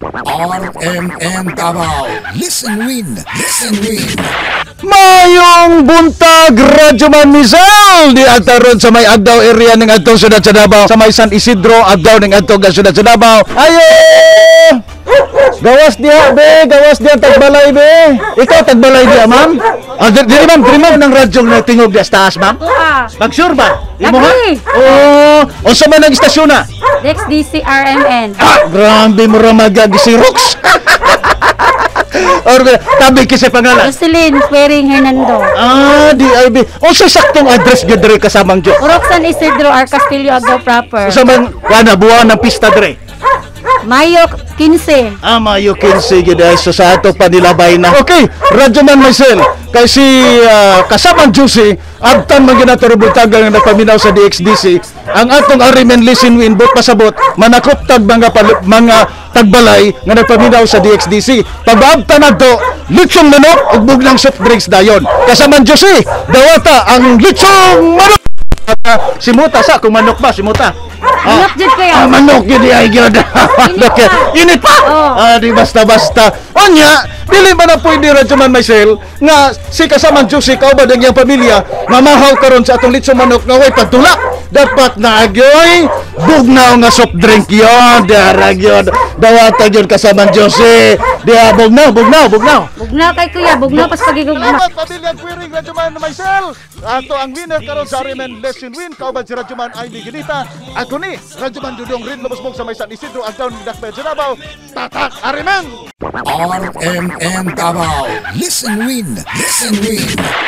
RMN Davao. Listen win, listen win. Mayong buntag, Radyoman Mizal, di ataron sa may Agdao area ng atong syudad sa Davao, sa may San Isidro Agdao ng atong syudad sa Davao. Ayo! Gawas diha be, gawas diha tagbalay be. Ikaw tagbalay diha, ma'am? Ah, diri ma'am, diri ma'am ng radyo nga tingog diha sa taas, ma'am. Ah, Mag-sure ba? Imo ha? Lagi. Oo, unsa man ang istasyon na? Dex DCRMN. Ah, grabe mo ra magag si Rox. Or tabi kasi pangalan. Roselyn Quering Hernando. Ah, DIB. Unsa saktong address gyud diri kasamang Jo? Urok San Isidro R. Castillo Agdao proper. Unsa man wana buwan ng pista diri? Mayo 15. Ah, Mayo 15 gyud ay so sa ato pa nilabay na. Okay, Radyo Man Myself. Kay si kasamang Juicy, abtan man gyud nato rubutagan nga nagpaminaw sa DXDC. Ang atong Arimen Listen Win bot pasabot, manakop tag mga mga tagbalay nga nagpaminaw sa DXDC. Pag-abtan nato, litsong manok ug bugnang soft drinks dayon. Kasamang Juicy, dawata ang litsong manok. Simuta sa kung manok ba simuta. Manok jud kayo. Ah, manok yun ay gyud. Init pa. Init pa. Oo. Ah, di basta-basta. Onya, dili ba na pwede Radyo Man Myself nga si kasamang Diyos, ikaw ba ang iyang pamilya, mamahaw karon sa atong litsong manok nga way pagtulak. Dapat na agyoy bugnaw nga soft drink yon. Darag yon. Dawata yun kasamang Diyos eh. Diha, bugnaw, bugnaw, bugnaw. Bugnaw kay kuya, bugnaw pas pagigugma. Salamat pamilya Quiring Radyo Man Myself. Ato ang winner karon sa Arimen Lesson Win kauban si Radyo Man Ivy Ginita. Ako ni Radyo Man Dudong Rin Lobosmog sa may San Isidro ang town ng Dakbayan sa Davao. Tatak Arimen! RMN Davao. Listen win, listen win.